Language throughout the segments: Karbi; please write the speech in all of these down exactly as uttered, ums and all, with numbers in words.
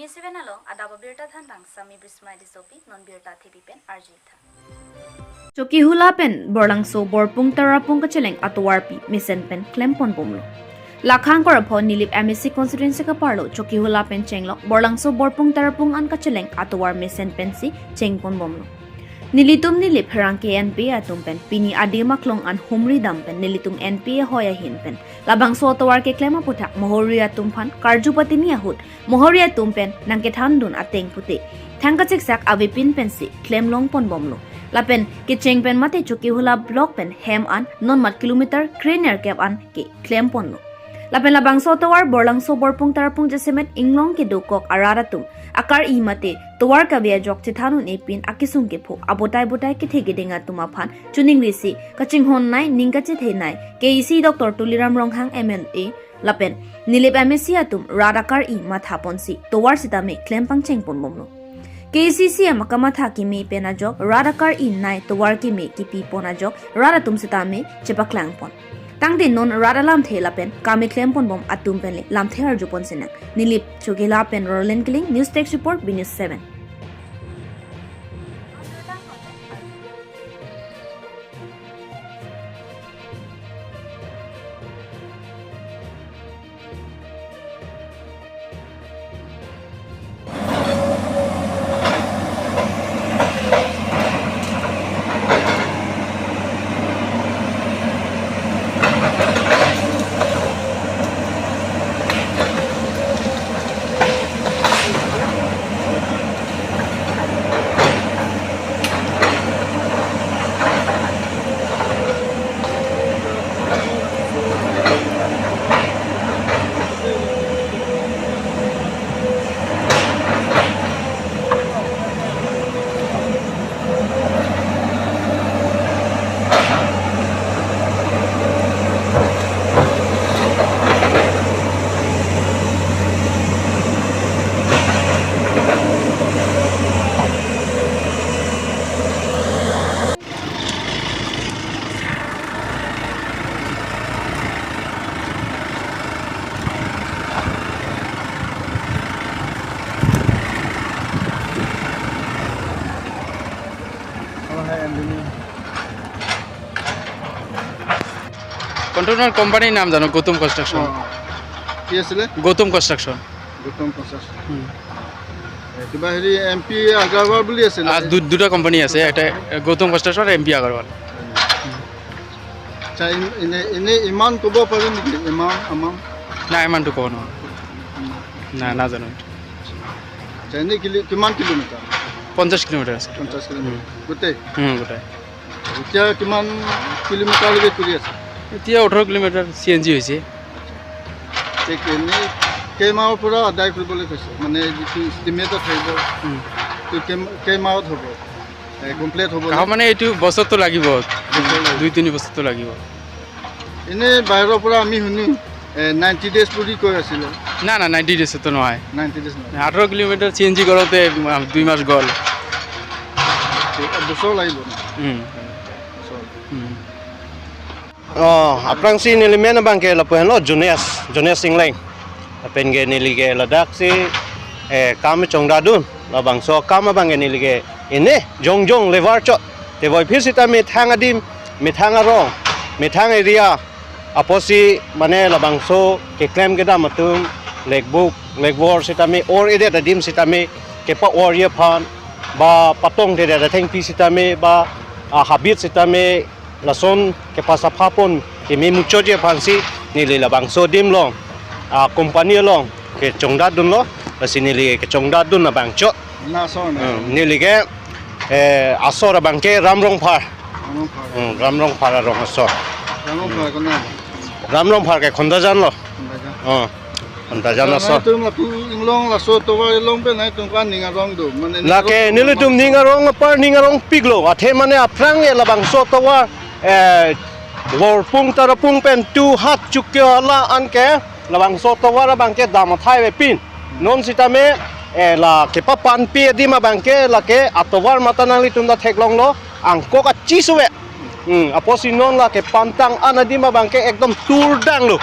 Seven along adap abirta thanbang Sami Bismai Tissopi, non birta thepi pen arju-ik tha. Chokihola pen Borlangso Borpung Tarapung kacheleng atovarpi mesen pen klempon bomlo. Lakhang Korapho Nilip M A C constituency kaparlo Chokihola pen chenglok Borlangso Borpung Tarapung an kacheleng atovar mesen pensi chengpon bomlo. Nelitum Nilip pherangke N P A atum pen pini adim aklong an humri dam pen nelitum N P A ahoi ahin pen labangso atovar keklem aphuthak mohori atum aphan karju patini ahut mohori atum pen nangkethandun ateng pute thang kacheksak avepin pensi klem longpon bomlo. Lapen kecheng pen mate Chokihola block pen hem an non mat kilometer krenerkep an ke klemponlo. Lapen labangso atovar Borlangso Borpung Tarapung jasemet inglong kedokok arat atum akar-i mate tovar kave ajok chethan un-epin akesung kepho abotai botai kethe kedeng atum aphan chuning risi kachinghon nei ning kachethe nei K A C Doctor Tuliram Ronghang M L A lapen Nilip M A C atum rat akar-i mathaponsi tovar sitame klem pangchengpon bomlo. K A C C M akamatha keme pen ajok rat akar-i nei tovar keme kepipon ajok rat atum sitame chepaklangpon. Tangte non rat alamthe lapen kame klempon bom atum penle lamthe arjupon sinang. Nilip Chokihola pen Roland Killing, News Desk Report, B News seven. Contractor কোম্পানীৰ নাম জানো? গৌতম কনষ্ট্ৰাকশ্যন। অ। কি আছিলে? গৌতম কনষ্ট্ৰাকশ্যন। গৌতম কনষ্ট্ৰাকশ্যন। হুম। এ, কিবা হেৰি M P Agarwal বুলি আছিলে। আ, দু-, দুটা কোম্পানী আছে, এটা, এ, গৌতম কনষ্ট্ৰাকশ্যন আৰু এম পি আগৰৱাল। আচ্ছা, ইম-, এনে, এনে ইমান ক'ব পাৰিম নেকি? ইমান, ইমান? নাই, ইমানটো ক'ব নোৱাৰো। উম। নাই, নাজানো। আচ্ছা, এনে কিলো-, কিমান কিলোমিটাৰ? পঞ্চাশ কিলোমিটাৰ আছে। পঞ্চাশ কিলোমিটাৰ। উম। গোটেই? উম, গোটেই। এতিয়া কিমান কিলোমিটাৰলৈকে কৰি আছে? এতিয়া ওঠৰ কিলোমিটাৰ চি এন জি হৈছে। ঠিক, এনেই কেইমাহৰ পৰা আদায় কৰিবলৈ কৈছে? মানে যিটো ষ্টিমেটত থাকিব, উম। তো কেই-, কেইমাহত হ'ব? এ, কমপ্লিট হ'ব নে? কাম মানে এইটো বছৰটো লাগিব। বছৰ লাগিব। দুই তিনি বছৰটো লাগিব। এনেই বাহিৰৰ পৰা আমি শুনো, এ, নাইণ্টি ডেইজ বুলি কৈ আছিলে। না, না, নাইণ্টি ডেইজতো নহয়। নাইণ্টি ডেইজ নহয়। ওঠৰ কিলোমিটাৰ চি এন জি কৰোঁতে, আ, দুই মাহ গ'ল। বছৰ লাগিব ন? উম। বছৰ। উম। Oh, aphrangsi neli men abangke lapu henlo Jonas, Jonas Ingleng. Lapen ke neli ke ladaksi, eh, kam chongdadun, labangso akam abangke neli ke ene jongjong levar chot. Teboi phir sita methang adim, methang arong, methang area, apotsi mane labangso keklem kedam atum, lekbuk, lekvor sitame or-edet adim sitame kepa-orji aphan, ba patongdedet athengpi sitame, ba, ah, habit sitame, lason kepasaphapon keme muchotji aphansi neli labangso adim along, ah, company along kechongdadunlo, lasi neli kechongdadun abang chot. Na asor na? Hmm, neli ke, eh, asor abangke Ram Rongphar. Ram Rongphar. Hmm, Ram Rongphar arong asor. Ram Rongphar kona? Ram Rongphar ke Khondajan lo. Khondajan. Oh. Anta jana so. Tum lapu inglong laso tovar along pen nangtum aphan ning arong do. Mane ning arong do, mane ning arong apar ning arongpiklo. Athe mane aphrang e labangso tovar, eh, Borpung Tarapung pen tu hat Chokihola anke labangso tovar abangke dam athai avepin. Non sitame, eh, la kepapanpi adim abangke lake atovar mata nanglitum ta theklonglo angkok achi suve. Hmm, apotsi non lake pantang an adim abangke ekdom turdanglo.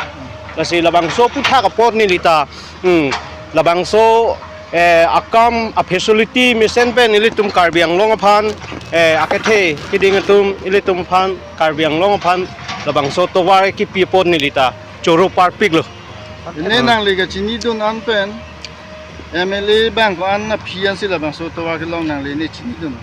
Lasi labangso aphuthak apot neli ta, hmm, labangso Eh, akam a-facility mesen pen ilitum Karbi Anglong aphan, eh, akethe keding atum ilitum aphan Karbi Anglong aphan labangso tovar kipi apot neli ta choro parpiklo. Pine nangli kachinidun an pen M L A abang ko-an aphi ansi labangso tovar kelong nangli ne chinidun?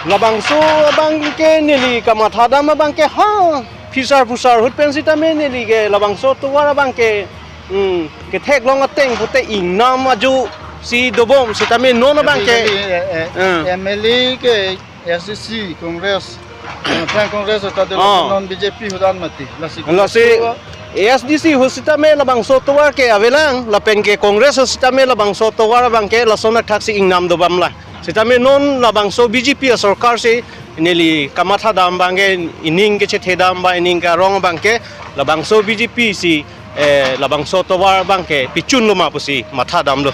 Labangso abang ke neli kamathadam abang ke ha phisar phusar ahut pen sitame neli ke labangso tovar abang ke, hmm, ketheklong ateng pute ingnam ajo si dobom sitame non abang ke. Basically, eh, eh, Hmm. M L A ke A S D C Congress, eh, Aphrang Congress ta dolo. Oh. Non B J P ahut an mati. Lasi Lasi A S D C ahut sitame labangso tovar ke avelang, lapen ke Congress ahut sitame labangso tovar abang ke lason athaksi ingnam dobom lang. Sitame non labangso B J P asorkar si neli kamathadam abang ke, ining kechethedam ba ining karong abang ke labangso B J P si, eh, labangso tovar abang ke pichunlo ma pusi mathadamlo.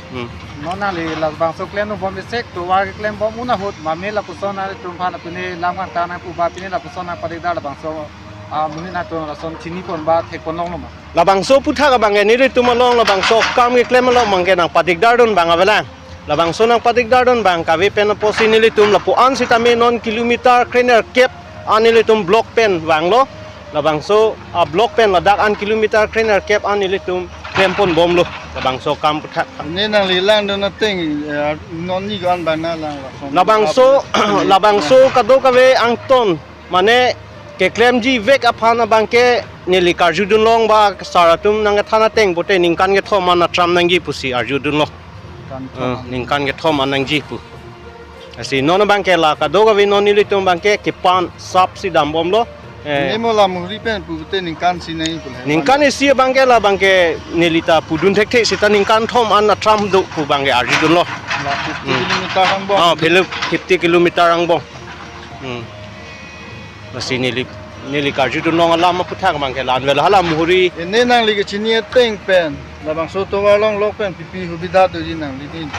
Hmm. Non nangli labangso klemnubom isek tovar keklembom un ahut mame lapuson nangtum aphan pine lam kangtang nangpu ba pine lapuson nangpadikdar labangso, ah, amonit atum lason chinipon ba thekponlonglo ma? Labangso aphuthak abang ke nelitum along labangso akam keklem along abang ke nangpadikdardun abang avelang. Labangso nangpadikdardun abang kave pen apotsi nelitum lapu-an sitame non kilometer krenerkep an nelitum block pen vanglo. Labangso a-block pen ladak an kilometer krenerkep an nelitum klemponbomlo labangso akam aphuthak. Ne nangli langdun ateng, eh, non ni ko-an abang nanglang lason. Labangso, labangso kadokave angton mane keklemji vek aphan abang ke neli karjudunlong ba sar atum nangkethan ateng pute ningkan kethom an atram nangji pusi arjudunlong. Ningkan kethom an. Eh, ningkan kethom an nangji pu. Lasi non abang ke la kadokave non nelitum abang ke kepan sap si dambomlo. Eh. Ne mo la muhri pen pu pute ningkan isi nangji pu le. Ningkan isi abang ke la abang ke neli ta pudun thekthe sita ningkan thom an atram do pu abang ke arjudunlo. La fifty Hmm. kilometer angbong. Ah, fifty kilometer angbong. Hmm. Lasi neli, neli karjudunlong alam aphuthak abang ke la-an avelo hala muhri. Ne nangli kachini ateng pen labangso tovar longlok pen pipi hubidha doji nangli din?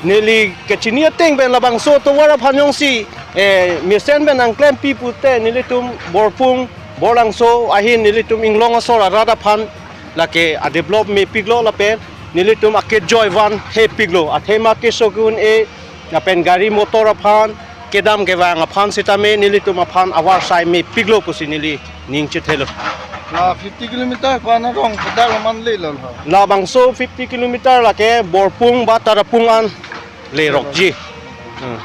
Neli kachini ateng pen labangso tovar aphan jongsi, eh, mesen pen nangklempi pute nelitum Borpung, Borlangso ahin nelitum inglong asor arat aphan lake a-develop mepiklo lapen nelitum akejoi van hepiklo. Athema keso ke-un-e lapen gari motor aphan kedam kevang aphan sitame nelitum aphan avarsai mepiklo pusi neli ning chethelo. La fifty kilometer ko-an arong pada laman lelo ho? Labangso fifty kilometer lake Borpung ba Tarapung an lerokji. Hmm.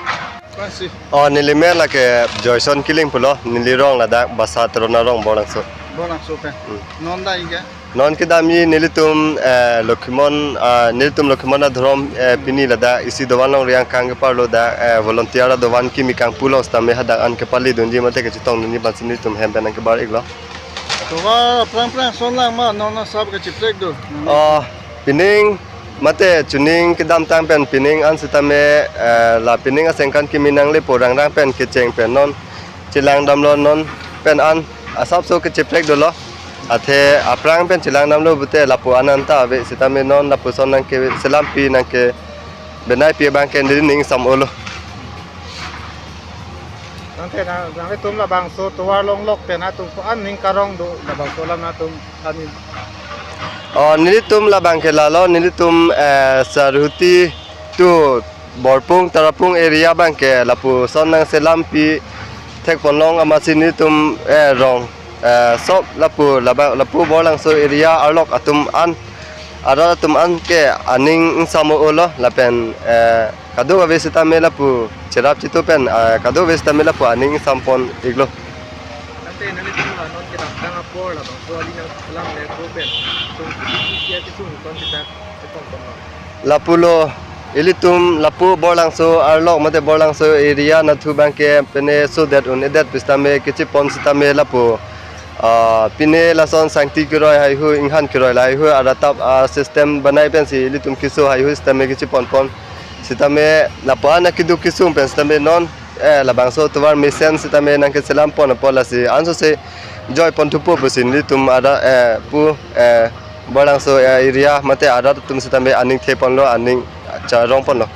Pasi. Oh, neli men lake Joyson Killing pulo, neli rong ladak Basa Terona rong Borlangso. Borlangso pen. Hmm. Non dai ke? Non kedamji nelitum, eh, Lokhimon, ah, nelitum Lokhimon adhorom, eh, pini ladak isi dovan longri angkang keparlo dak, eh, volunteer adovan kimi kangpulo sitame hadak an kepali dunji mate kachetong dunji aphansi nelitum hem pen nangkebar-iklo. Tovar aphrang phrang son lang ma non asap kachiprek do? Oh, pining mate chuning kedamtang pen pining an sitame, eh, la pining asengkan kimi nanglepo rangrang pen kecheng pen non chelangdamlo non pen an asapso kachiprek dolo. Athe aphrang pen chelangdamlo pute lapu-an anta ave sitame non lapuson nangkeselampi nangkebenaipi abang ke neli ning sam-olo. Nangte na, nangtum labangso tovar longlok pen atum ko-an ning karong do labangso alam atum kami. Oh, nelitum labang ke lalo, nelitum, eh, Sarhuti to Borpung, Tarapung area abang ke lapuson nangselampi thekponlong amatsi nelitum, eh, rong, eh, sop lapu, laba, lapu Borlangso area arlok atum an, arat atum an ke aning ingsam-olo lapen, eh, kadokave sitame lapu cherap chitu pen, eh, kadokave sitame lapu aning ingsampon-iklo. Ante nelitum la non kedamtang apor labangso ali nangselamle ko pen, tum kiki kia kisung ton sita. Lapulo, ilitum lapu Borlangso arlok mate Borlangso area nathu abang ke pine sodet un-edet pu sitame kechepon sitame lapu, ah, pine lason sangti keroi haihui inghan keroi la haihui aratap, ah, system banai pensi ilitum keso haihui sitame kecheponpon sitame lapu-an akeduk kesung pen sitame non, eh, labangso tovar mesen sitame nangkeselampon apot lasi ansose joipon thupo pusi nelitum ada, eh, pu, eh, Borlangso, eh, area mate arat atum sitame aning theponlo, aning charongponlo.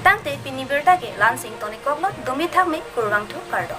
Tangte pini birta ke la-ansi ingtonikoklo, dumi thakme kurvangthu kardom.